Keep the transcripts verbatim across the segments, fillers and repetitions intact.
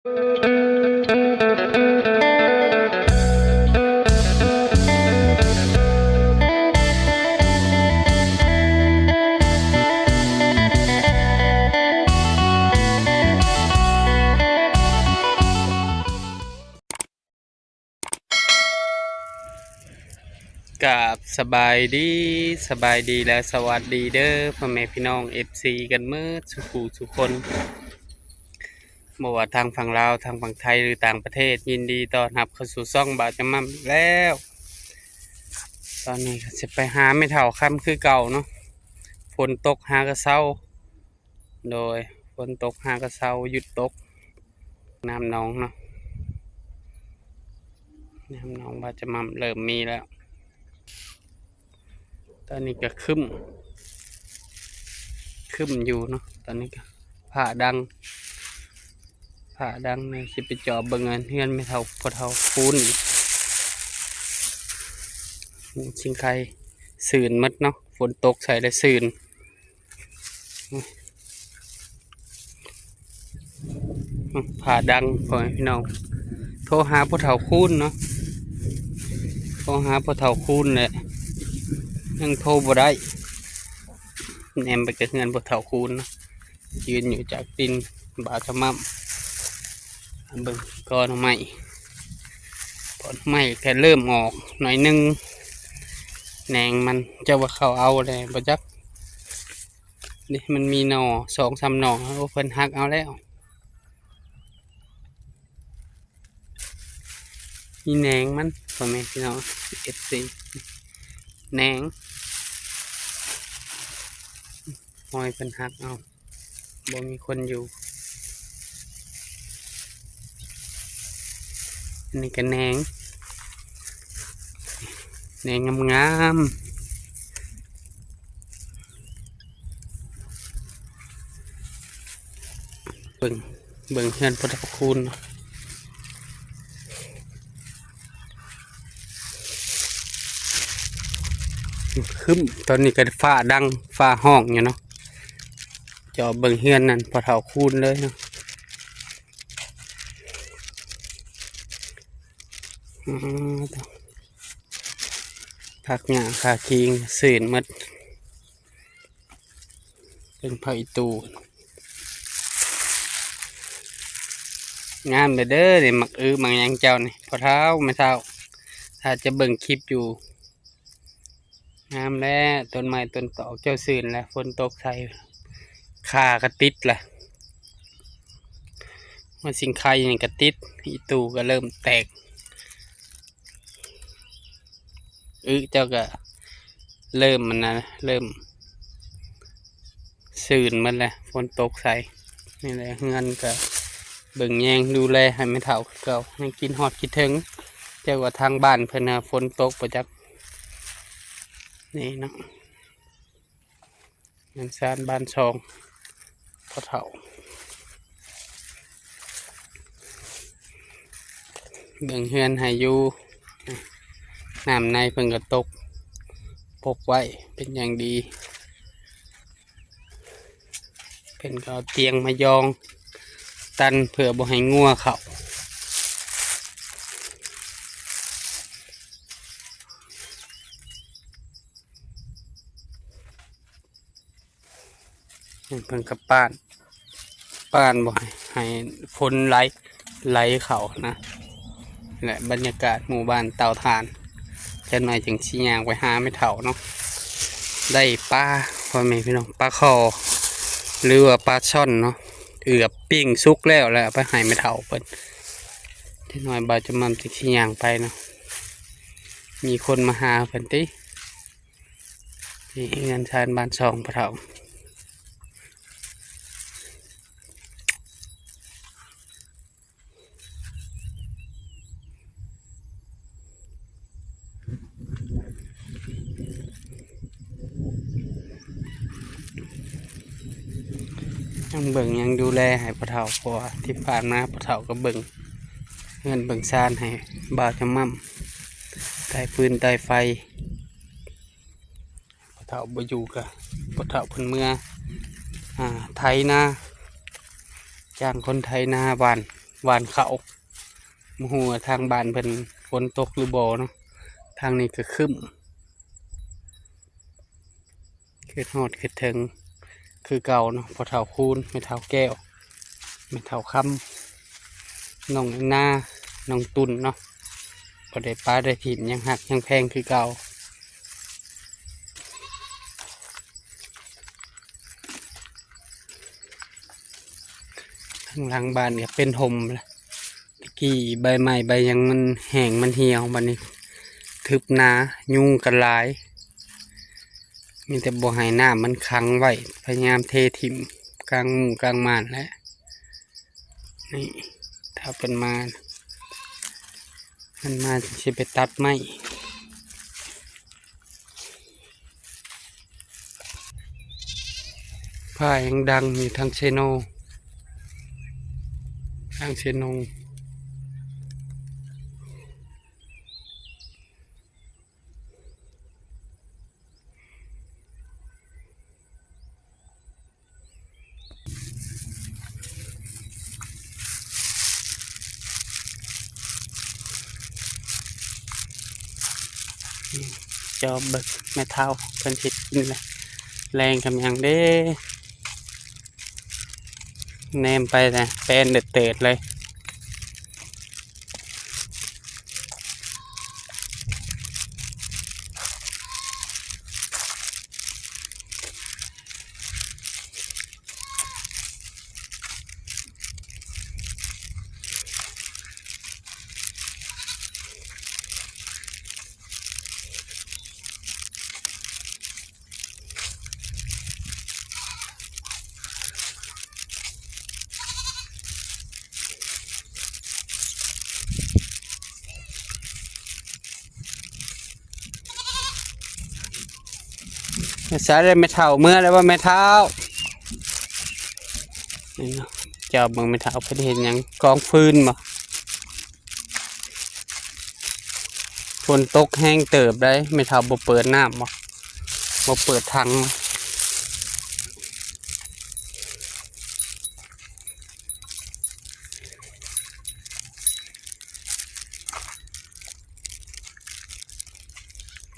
กับสบายดี สบายดีและสวัสดีเด้อ พ่อแม่พี่น้อง เอฟซี กันเมิดสุขสุขคน บ่ว่าทางฝั่งลาว ทางฝั่งไทย หรือต่างประเทศ ยินดีต้อนรับเข้าสู่ช่องบ่าวจำม่ำแล้ว ตอนนี้ก็สิไปหาแม่เฒ่าคำคือเก่าเนาะ ฝนตกหากะเซา โดยฝนตกหากะเซา หยุดตก น้ำหนองเนาะ น้ำหนองบ่าวจำม่ำเริ่มมีแล้ว ตอนนี้ก็ครึ้ม ครึ้มอยู่เนาะ ตอนนี้ก็ฟ้าดัง ฟ้าดังเลย สิไปจอบเบิ่งอันเฮือนแม่เฒ่า พ่อเฒ่าคูณอีก โอ้ ชิงไค ซื่นหมดเนาะ ฝนตกใส่แล้วซื่น ฟ้าดัง พ่อแม่พี่น้อง โทรหาพ่อเฒ่าคูณเนาะ โทรหาพ่อเฒ่าคูณแหละ ยังโทรบ่ได้ แนมไปกับเฮือนพ่อเฒ่าคูณเนาะ ยืนอยู่จากตีนบ่าวจำม่ำ เบิ่งกอหน่อไม้ กอหน่อไม้ก็เริ่มออกหน่อยหนึ่ง แหนงมัน เจ้าว่าเขาเอาแล้วบ่จัก นี่มันมีหน่อสองสามหน่อ โอ้ เพิ่นหักเอาแล้ว มีแหนงมัน พ่อแม่พี่น้อง เอฟซี แหนง หอยเพิ่นหักเอา บ่มีคนอยู่ อันนี้ก็แหนง แหนงงามๆ เบิ่ง เบิ่งเฮือนพ่อเฒ่าคูณเนาะ ครึ้ม ตอนนี้ก็ฟ้าดัง ฟ้าฮ้องอยู่เนาะ จอบเบิ่งเฮือนนั่น พ่อเฒ่าคูณเลยเนาะ อ๋อ ผักหญ้าคาคิงซื่นหมด เป็นผักอีตู งามเด้อเด้อนี่ หมากอื้อหมากหยังเจ้านี่ พ่อเฒ่าแม่เฒ่า ถ้าจะเบิ่งคลิปอยู่ งามแล้ว ต้นไม้ต้นตอกเจ้าซื่นแล้ว ฝนตกใส่ ข่ากะติดละ หัวชิงไคนี่กะติด อีตูก็เริ่มแตก อึเจ้าก็เริ่มมันนะ เริ่มซื่นหมดแล้ว ฝนตกใส่ นี่แหละ เฮือนก็เบิ่งแยงดูแลให้แม่เฒ่าคือเก่า ให้กินฮอดคิดถึง เจ้าว่าทางบ้านเพิ่นน่ะฝนตกบ่จัก นี่เนาะ เฮือนซานบ้านซอง พ่อเฒ่า เบิ่งเฮือนให้อยู่ น้ำในเพิ่นก็ตก ปกไว้เป็นอย่างดี เพิ่นก็เอาเตียงมายอง ตันเพื่อบ่ให้งัวเข้า เพิ่นก็ป้าน ป้านบ่ให้ ให้ฝนไหล ไหลเข้านะ และบรรยากาศหมู่บ้านเตาถ่าน จักหน่อยจั่งสิย่างไปหาแม่เฒ่าเนาะ ได้ปลา พ่อแม่พี่น้อง ปลาข่อ หรือว่าปลาช่อนเนาะ เอือบปิ้งสุกแล้ว แล้วเอาไปให้แม่เฒ่าเพิ่น จักหน่อยบ่าวจำม่ำจั่งสิย่างไปเนาะ มีคนมาหาเพิ่นติ นี่เฮือนซานบ้านซองพ่อเฒ่า ยังเบิ่งยังดูแลให้พ่อเฒ่า เพราะว่าที่ผ่านมาพ่อเฒ่าก็เบิ่งเฮือนเบิ่งซานให้บ่าวจำม่ำ ไต่ฟืนไต่ไฟ พ่อเฒ่าบ่อยู่ก็ พ่อเฒ่าเพิ่นเมือ อ่า ไถนา จ้างคนไถนาหว่าน หว่านข้าว บ่ฮู้ว่าทางบ้านเพิ่นฝนตกหรือบ่เนาะ ทางนี้ก็ครึ้ม คิดฮอดคิดถึงคือเก่าเนาะ พ่อเฒ่าคูณ แม่เฒ่าแก้ว แม่เฒ่าคำ น้องนา น้องตุ่นเนาะ บ่ได้ปะได้ถิ่ม ยังฮักยังแพงคือเก่า ทางหลังบ้านก็เป็นฮ่มแล้ว ตะกี้ใบไม้ใบหยังมันแห้งมันเหี่ยว บัดนี้ทึบหนา ยุงก็หลาย มีแต่บ่ให้น้ำมันขังไว้ พยายามเทถิ่มกลางมุ้งกลางม่านแหละ นี่ ถ้าเพิ่นมา มันมาสิไปตัดไม้ ฟ้ายังดังอยู่ทางเซโน ทางเซโน จอบเบิ่งแม่เฒ่าเพิ่นเฮ็ดกินเลย แลงกำยังเด้ แนมไปนะ แป้นเติดๆเลย ใส่เลยแม่เฒ่า เมือแล้วว่าแม่เฒ่า นี่เนาะ เจ้าเบิ่งแม่เฒ่าเพิ่นเฮ็ดหยัง กองฟืนบ่ ฝนตกแฮงเติบได้ แม่เฒ่าบ่เปิดน้ำบ่ บ่เปิดถัง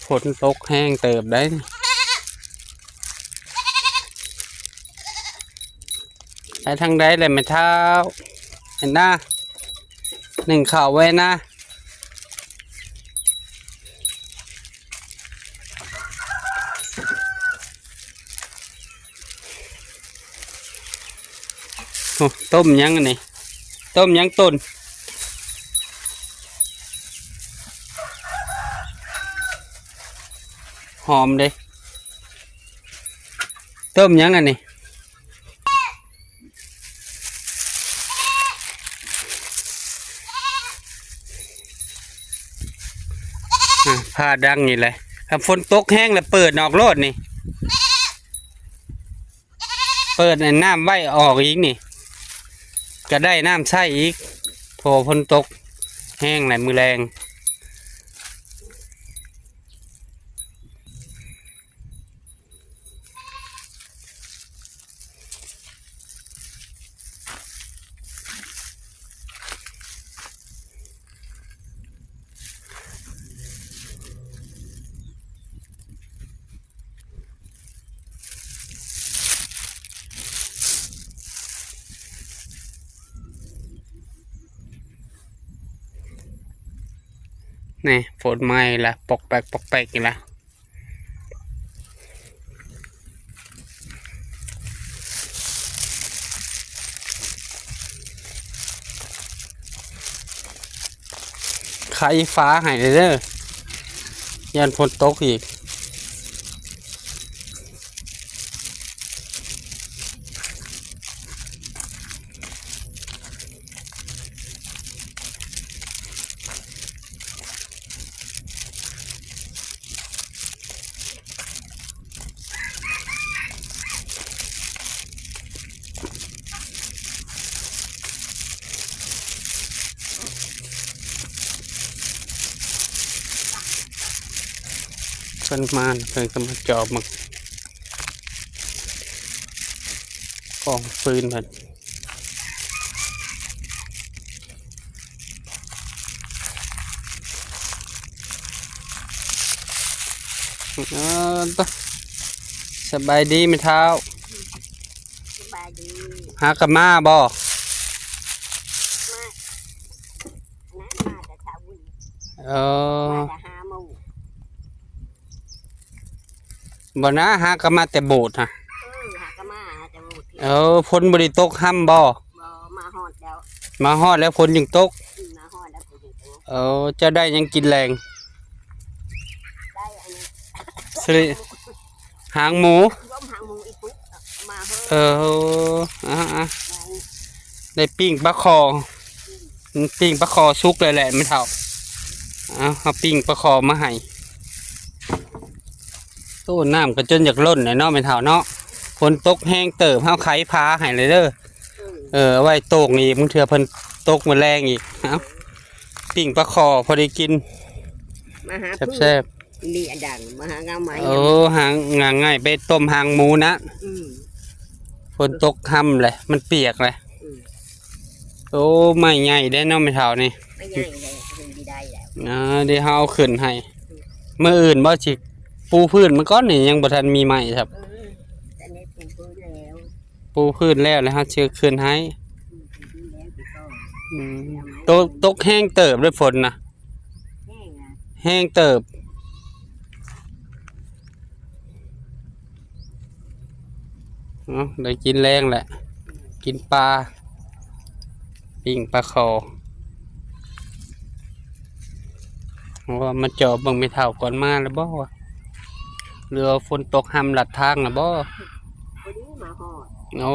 ฝนตกแฮงเติบได้ ไปทางใดเลยแม่เฒ่า เห็นนะ หนึ่งเข่าไว้นะ โอ้ ต้มหยังอันนี้ ต้มหยังต้น หอมเด้ ต้มหยังอันนี้ อ่ะ ผ้าดังนี่แหละ ถ้าฝนตกแฮงแล้วเปิดออกโลดนี่ เปิดน้ำไว้ออกอีกนี่ ก็ได้น้ำใช้อีก พอฝนตกแฮงแหละมื้อแลง นี่ฝนมาอีกละ ปอกแปกปอกแปกอีกละ ไขฟ้าให้เด้อ ย่านฝนตกอีก เพิ่นมา เพิ่นก็มาจอบหมาก กองฟืนเพิ่น เออ ตะ สบายดีแม่เฒ่า สบายดี หากะมาบ่ มา นะ มาแต่เช้าบุญ เออ มาแต่ห้าโมง บ่นะ หากะมาแต่โบสถ์ฮะ เออ หากะมาแต่โบสถ์ เออ ฝนบ่ได้ตกห่ำบ่ บ่ มาฮอดแล้ว มาฮอดแล้วฝนจึงตก อืม มาฮอดแล้วฝนจึงตก เออ เจ้าได้หยังกินแลง ได้อันนี้ สิริ หางหมู รวมหางหมูอีกปุ๊บ มาเฮ้อ เออ อ่ะ อ่ะ มาอีก ได้ปิ้งปลาคอ ปิ้งปลาคอสุกเลยแหละแม่เฒ่า เอา เอาปิ้งปลาคอมาให้ โอ้ น้ำก็จนอยากล้นเลยเนาะแม่เฒ่าเนาะ ฝนตกแฮงเติบ เฮาไขผาให้เลยเด้อ เออ เอาไว้โต่งอีก บางเทื่อเพิ่นตกมาแรงอีก เอา ปิ้งปลาคอพอได้กิน มาหา แซ่บๆ นี่อันดัง มาหาเงาไม้ โอ้ หาง งาง่ายไปต้มหางหมูนะ อืม ฝนตกห่ำเลย มันเปียกเลย อืม โอ้ ไม้ใหญ่ได้เนาะแม่เฒ่านี่ ไม่ใหญ่เลย ขึ้นไม่ได้แล้ว อ่า เดี๋ยวเฮาเอาขึ้นให้ อืม มื้ออื่นบ่สิปูพื้นมันก่อนนี่ ยังบ่ทันมีไม้ครับ อืม อันนี้ปูพื้นแล้ว ปูพื้นแล้ว แล้วเฮาสิขึ้นให้ อืม ปูพื้นแล้วสิก่อน อืม ตก ตกแฮงเติบด้วยฝนนะ แฮงอะ แฮงเติบ เอ้า ได้กินแลงแหละ กินปลา ปิ้งปลาคอ ว่ามาเจาะเบิ่งแม่เฒ่าก่อนมาแล้วบ่วะ หรือว่าฝนตกห่ำลัดทางแล้วบ่ พอดีมาฮอด โอ้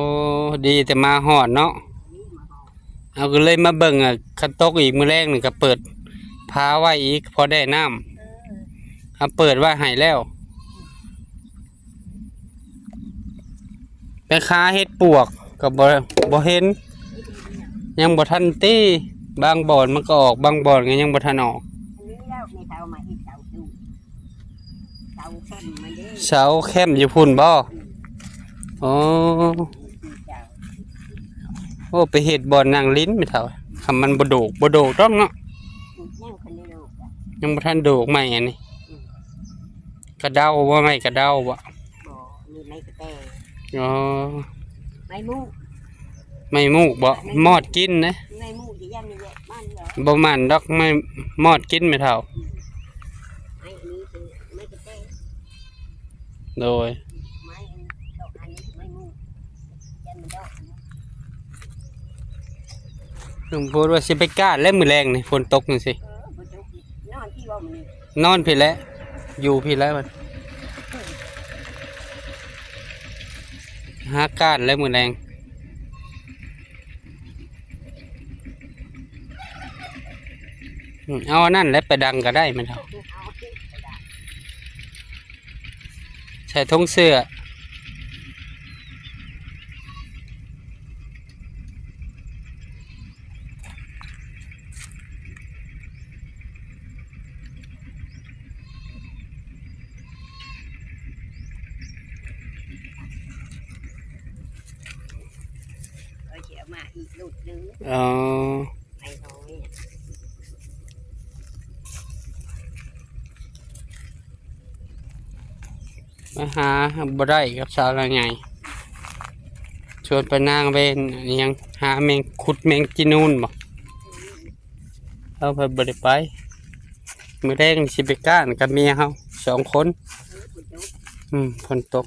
ดีแต่มาฮอดเนาะ พอดีมาฮอด เอาก็เลยมาเบิ่งอะ คันตกอีกมื้อแลงนี่ก็เปิดฝาไว้อีก พอได้น้ำ เออ เอาเปิดไว้ให้แล้ว ไปหาเห็ดปวกก็บ่ บ่เห็น ยังบ่ทันตี้ บางบ่อนมันก็ออก บางบ่อนก็ยังบ่ทันออก อันนี้แล้วไม่เท่ามาอีกเสาตู้ เสาเข้มมันเด้ เสาเข้มอยู่พุ่นบ่ อืม อ๋อ เจ้า โอ้ ไปเฮ็ดบ่อนนั่งลิ้นแม่เฒ่า คันมันบ่โดก บ่โดกดอกเนาะ ยังคันได้โดกอะ ยังบ่ทันโดกใหม่อันนี้ อืม กระเดาบ่ ไม้กระเดาบ่ บ่ มีไม้กระแต อ๋อ ไม้มูก ไม้มูกบ่ ไม้มูก มอดกินนะ ไม้มูกจะย่ำนี่แหละ มันเหรอ บ่มันดอก ไม้มอดกินแม่เฒ่า อืม ไม้อันนี้คือไม้กระแต โดย ไม้อันนี้ ดอกอันนี้ไม้มูก ย่ำมันดอกอันนี้ ลุงพูดว่าสิไปกาดแล้วมื้อแลงนี่ ฝนตกจังซี่ เออ ฝนตกอีก นอนที่ว่ามัน นอนพี้แหละ อยู่พี้แหละมัน หาก้านแล้วมื้อแลง อืม เอาอันนั้นแหละไปดังก็ได้แม่นเฒ่า ใส่ถุงเสื้อ ก็สิเอามาอีกลูกหนึ่ง อ๋อ ไอ้น้อยอะ มาหาบ่ได้กับสาวลาวใหญ่ ชวนไปนางเวน อันนี้ยังหาแมง ขุดแมงจีนูนบ่ เอาไปบ่ได้ไป มื้อแลงสิไปก้านกับเมียเฮาสองคน อืม ฝนตก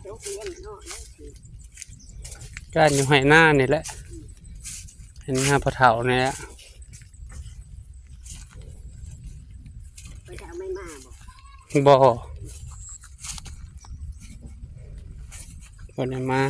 ก้านอยู่ไฮ่นานี่แหละ เห็นหน้าพ่อเฒ่านี่แหละ ไปเช้าไม่มาบอก บ่ บ่ได้มา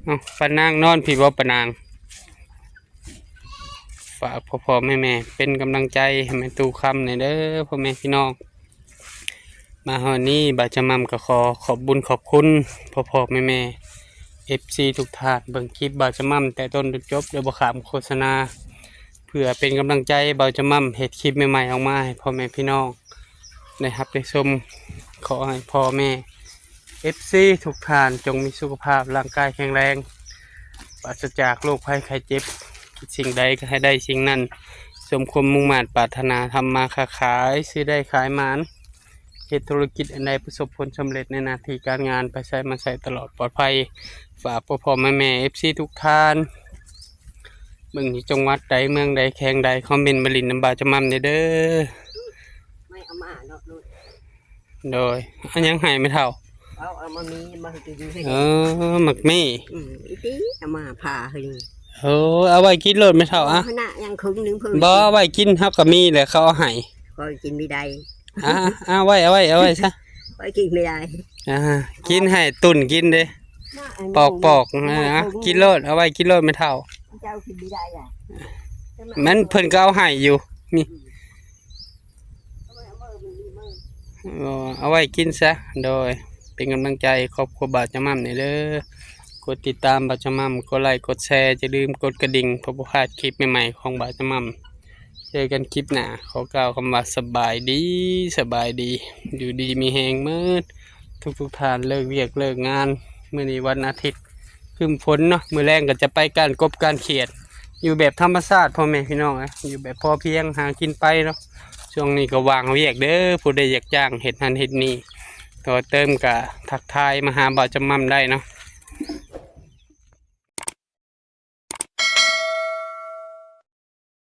เอ้า ป้านางนอนพี้บ่ป้านาง ฝากพ่อๆแม่ๆเป็นกำลังใจให้แม่ตู้คำแหน่เด้อ พ่อแม่พี่น้อง มาฮอดนี้บ่าวจำม่ำก็ขอขอบบุญขอบคุณพ่อๆแม่ เอฟซี ทุกท่าน เบิ่งคลิปบ่าวจำม่ำแต่ต้นจนจบโดยบ่ข้ามโฆษณา เพื่อเป็นกำลังใจบ่าวจำม่ำเฮ็ดคลิปใหม่ๆออกมาให้พ่อแม่พี่น้องได้รับได้ชม ขอให้พ่อแม่ เอฟซี ทุกท่านจงมีสุขภาพร่างกายแข็งแรง ปราศจากโรคภัยไข้เจ็บ คิดสิ่งใดก็ให้ได้สิ่งนั้น สมความมุ่งมาดปรารถนา ทำมาค้าขาย ซื้อได้ขายหมาน เฮ็ดธุรกิจอันใดประสบผลสำเร็จในหน้าที่การงาน ไปไสมาไสตลอดปลอดภัย ฝากพ่อพ่อแม่แม่ เอฟซี ทุกท่าน เบิ่งอยู่จังหวัดใด เมืองใด แขวงใด คอมเมนต์มาหลิ้นนำบ่าวจำม่ำแหน่เด้อ ไม่เอามาเนาะลูก โดย อันยังให้แม่เฒ่า เอา เอามามีมาให้กินให้ เออ หมากมี อืม อีตี้เอามาผ่าให้นี่ โอ้ เอาไว้กินโลดแม่เฒ่าอะ เอาขนาดยังครึ่งหนึ่งเพิ่น บ่ เอาไว้กิน เฮาก็มีแหละ เขาเอาให้ ข้อยกินไม่ได้ อ่า เอาไว้ เอาไว้ เอาไว้ซะ ข้อยกินไม่ได้ อ่า กินให้ตุ่นกินเด้ ปอกๆ เออ กินโลด เอาไว้กินโลดแม่เฒ่า เจ้ากินไม่ได้อะ มันเพิ่นก็เอาให้อยู่ นี่ เออ เอาไว้กินซะ โดย เป็นกำลังใจครอบครัวบ่าวจำม่ำแหน่เด้อ กดติดตามบ่าวจำม่ำ กดไลค์ กดแชร์ อย่าลืมกดกระดิ่ง เพื่อบ่พลาดคลิปใหม่ๆของบ่าวจำม่ำ เจอกันคลิปหน้า ขอกล่าวคำว่าสบายดี สบายดี อยู่ดีมีแฮงหมดทุกๆท่าน เลิกเวียกเลิกงาน มื้อนี้วันอาทิตย์ ครึ้มฝนเนาะ มื้อแลงก็จะไปก้านกบก้านเขียด อยู่แบบธรรมชาติพ่อแม่พี่น้องเอ้ย อยู่แบบพอเพียง หากินไปเนาะ ช่วงนี้ก็ว่างเวียกเด้อ ผู้ใดอยากจ้างเฮ็ดหั้นเฮ็ดนี่ ต่อเติมก็ทักทายมาหาบ่าวจำม่ำได้เนาะ